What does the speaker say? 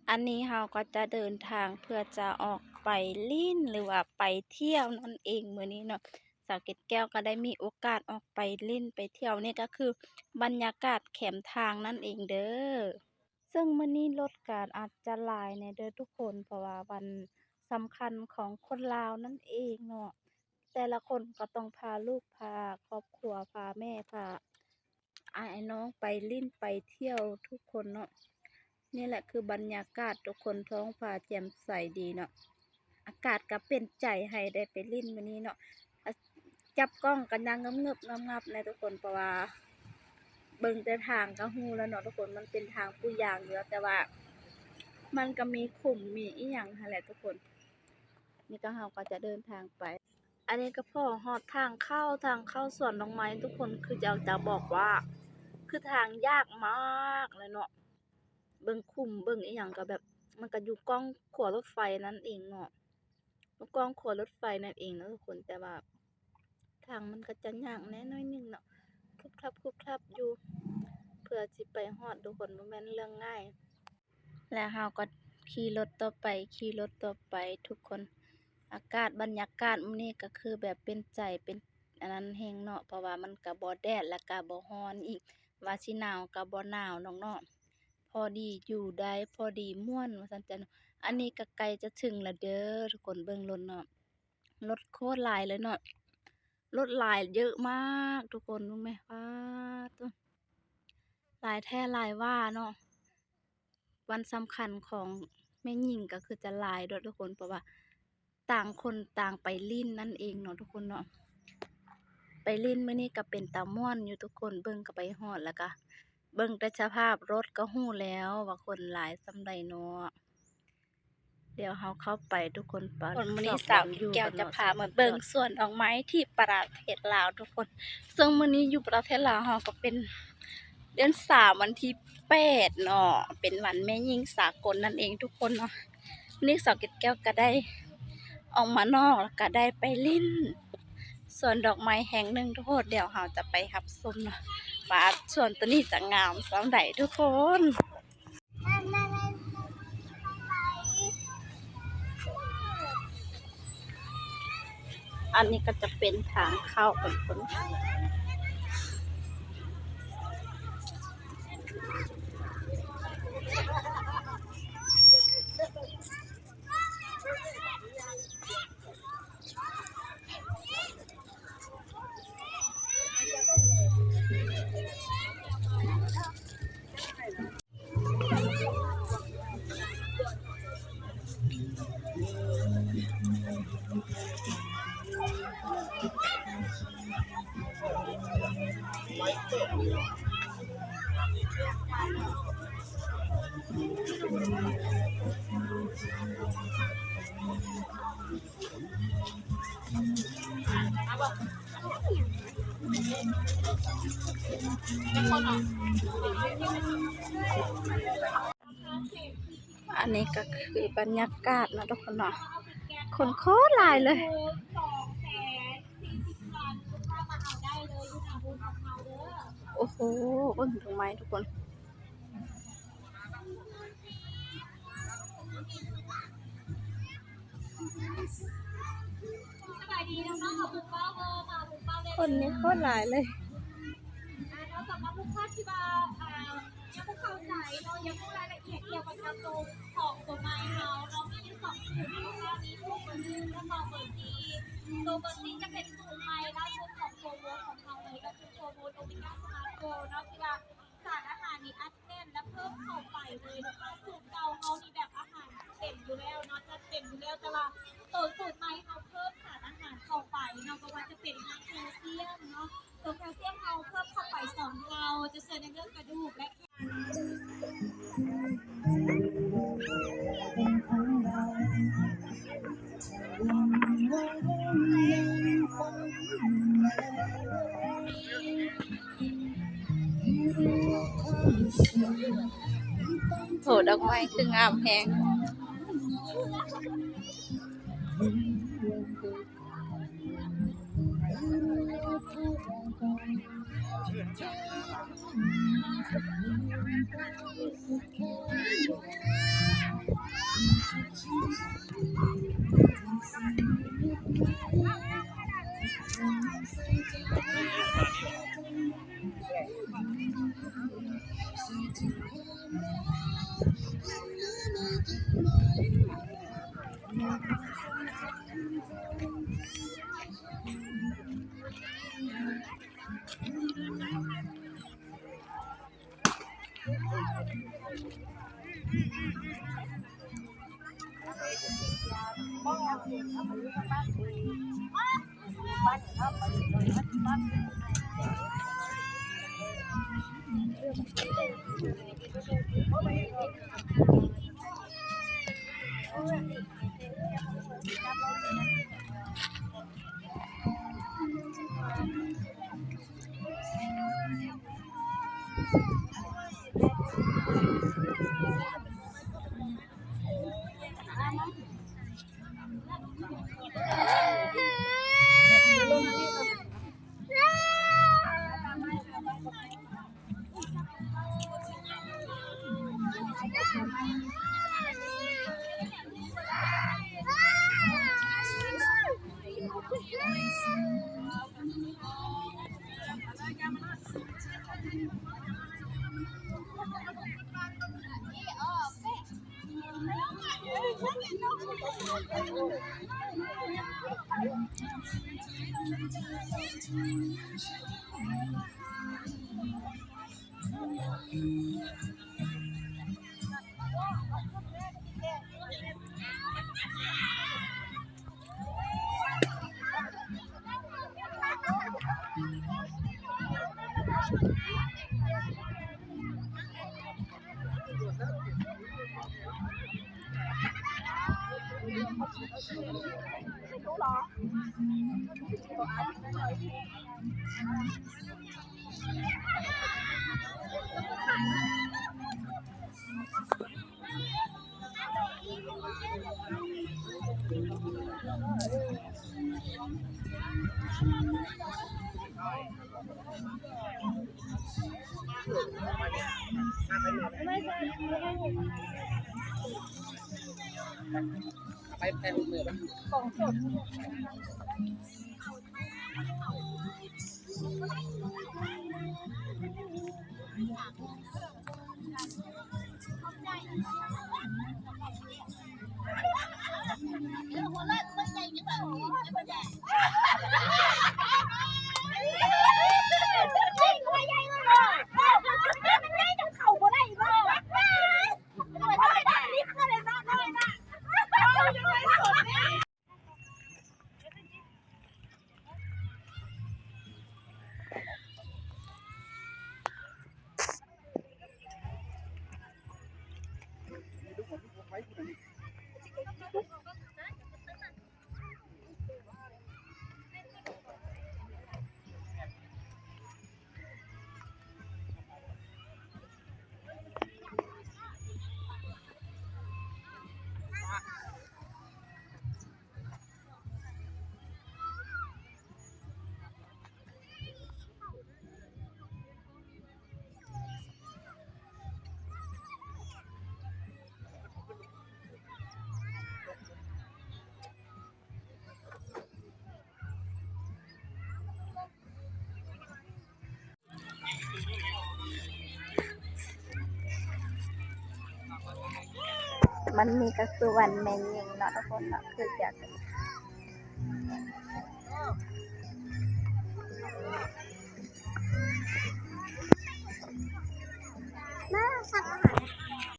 ອັນນີ້ເຮົາກໍຈະເດີນທາງເພື່ອຈະອອກໄປຫຼິ້ນ ຫຼືວ່າໄປທ່ຽວນັ້ນເອງມື້ນີ້ເນາະ. ສາວເກດແກ້ວກໍໄດ້ມີໂອກາດອອກໄປຫຼິ້ນໄປທ່ຽວ ນີ້ກໍຄືບັນຍາກາດແຄມທາງນັ້ນເອງເດີ້. ເຊິ່ງມື້ນີ້ລົດກໍອາດຈະຫຼາຍແດ່ເດີ້ທຸກຄົນ ເພາະວ່າວັນສຳຄັນຂອງຄົນລາວນັ້ນເອງເນາະ. ແຕ່ລະຄົນກໍຕ້ອງພາລູກ ພາຄອບຄົວ ພາແມ່ ພາອ້າຍນ້ອງໄປຫຼິ້ນໄປທ່ຽວທຸກຄົນເນາະ. ນີ້ແຫຼະຄືບັນຍາກາດທຸກຄົນ ທ້ອງຟ້າແຈ່ມໃສດີເນາະ. ອາກາດກໍເປັນໃຈໃຫ້ໄດ້ໄປຫຼິ້ນມື້ນີ້ເນາະ. ອາ ຈັບກ້ອງກໍຍັງງຶບໆງັບໆແດ່ທຸກຄົນ ເພາະວ່າເບິ່ງແຕ່ທາງກໍຮູ້ແລ້ວເນາະທຸກຄົນ ມັນເປັນທາງປູຢາງຢູ່ແລ້ວ ແຕ່ວ່າມັນກໍມີຂຸມມີອີ່ຫຍັງຫັ້ນແຫຼະທຸກຄົນ. ນີ້ກໍເຮົາກໍຈະເດີນທາງໄປ ອັນນີ້ກໍພໍຮອດທາງເຂົ້າ ທາງເຂົ້າສວນດອກໄມ້ທຸກຄົນ ຄືຢາກຈະບອກວ່າ ຄືທາງຍາກມາກເລີຍເນາະ. ເບິ່ງຂຸມເບິ່ງອີ່ຫຍັງກໍແບບ ມັນກໍຢູ່ກ້ອງຂົວລົດໄຟນັ້ນເອງເນາະ ຢູ່ກ້ອງຂົວລົດໄຟນັ້ນເອງເນາະທຸກຄົນ. ແຕ່ວ່າທາງມັນກໍຈະຍາກແດ່ໜ້ອຍໜຶ່ງເນາະ ຂຶບຂັບຂຶບຂັບຢູ່ ເພື່ອຊິໄປຮອດທຸກຄົນ ບໍ່ແມ່ນເລື່ອງງ່າຍ. ແລ້ວເຮົາກໍຂີ່ລົດຕໍ່ໄປ ຂີ່ລົດຕໍ່ໄປທຸກຄົນ. ອາກາດບັນຍາກາດມື້ນີ້ກໍຄືແບບເປັນໃຈ ເປັນອັນນັ້ນແຮງເນາະ ເພາະວ່າມັນກໍບໍ່ແດດ ແລ້ວກໍບໍ່ຮ້ອນອີກ ວ່າຊິໜາວກໍບໍ່ໜາວດອກເນາະ ພໍດີຢູ່ໄດ້ ພໍດີມ່ວນວ່າຊັ້ນຈ້ະເນາະ. ອັນນີ້ກໍໃກ້ຈະເຖິງແລ້ວເດີ້ທຸກຄົນ ເບິ່ງລົດເນາະ ລົດໂຄດຫຼາຍເລີຍເນາະ ລົດຫຼາຍເຍີະມາກທຸກຄົນ ເບິ່ງແມະ ປາດໂທ້ ຫຼາຍແທ້ຫຼາຍວ່າເນາະ. ວັນສຳຄັນຂອງແມ່ຍິງກໍຄືຈະຫຼາຍໂດດທຸກຄົນ ເພາະວ່າຕ່າງຄົນຕ່າງໄປຫຼິ້ນນັ້ນເອງເນາະທຸກຄົນເນາະ. ໄປຫຼິ້ນມື້ນີ້ກໍເປັນຕາມ່ວນຢູ່ທຸກຄົນ ເບິ່ງກໍໄປຮອດ ແລ້ວກໍເບິ່ງແຕ່ສະພາບລົດກໍຮູ້ແລ້ວວ່າຄົນຫຼາຍສ່ຳໃດເນາະ. ດຽວເຮົາເຂົ້າໄປທຸກຄົນ ປະ ທຸກຄົນ ມື້ນີ້ສາວເກດແກ້ວຈະພາມາເບິ່ງສວນດອກໄມ້ທີ່ປະເທດລາວທຸກຄົນ. ເຊິ່ງມື້ນີ້ຢູ່ປະເທດລາວເຮົາກໍເປັນເດືອນສາມ ວັນທີແປດເນາະ ເປັນວັນແມ່ຍິງສາກົນນັ້ນເອງທຸກຄົນເນາະ. ນີ້ສາວເກດແກ້ວກໍໄດ້ອອກມານອກ ແລ້ວກໍໄດ້ໄປຫຼິ້ນສວນດອກໄມ້ແຫ່ງໜຶ່ງທຸກຄົນ. ດຽວເຮົາຈະໄປຮັບຊົມເນາະ ວ່າສວນໂຕນີ້ຈະງາມສ່ຳໃດທຸກຄົນ. ອັນນີ້ກໍຈະເປັນທາງເຂົ້າຂອງເພິ່ນ. ອັນນີ້ກໍຄືບັນຍາກາດເນາະທຸກຄົນເນາະ ຄົນໂຄດຫຼາຍເລີຍ. ໂອ້ໂຫ ເບິ່ງດອກໄມ້ທຸກຄົນ. ຄົນນີ້ໂຄດຫຼາຍເລີຍ. ອ່າ ແລ້ວສຳລັບລູກຄ້າທີ່ວ່າ ອ່າ ຍັງບໍ່ເຂົ້າໃຈເນາະ ຍັງບໍ່ຮູ້ລາຍລະອຽດກ່ຽວກັບໂຕຂອງຕົວໃໝ່ເຮົາເນາະ ມີຢູ່ສອງສູດເນາະ ມີສູດເບີໜຶ່ງ ແລ້ວກໍເບີສີ່. ໂຕເບີສີ່ຈະເປັນສູດໃໝ່ລ່າສຸດຂອງໂຕໂວຂອງເຮົາເລີຍ ກໍຄືໂຕໂວໂອເມກາສະມາດໂກລເນາະ ທີ່ວ່າ ສານອາຫານນີ້ອັດແໜ້ນ ແລະ ເພີ່ມເຂົ້າໄປເລີຍ ແລ້ວກໍສູດເກົ່າເຮົານີ້ແບບອາຫານເຕັມຢູ່ແລ້ວເນາະ ຈັດເຕັມຢູ່ແລ້ວ ແຕ່ວ່າໂຕສູດໃໝ່ເຮົາເພີ່ມສານອາຫານເຂົ້າໄປເນາະ ບໍ່ວ່າຈະເປັນທາງແຄລຊຽມເນາະ ໂຕແຄລຊຽມເຮົາເພີ່ມເຂົ້າໄປສອງເທົ່າ ຈະຊ່ວຍໃນເລື່ອງກະດູກ ແລະ ໂຫ ດອກໄມ້ຄືງາມແຮງ. ສະ ມັນມີກະສວນແມ່ຍິງເນາະທຸກຄົນເນາະ ຄືຈະ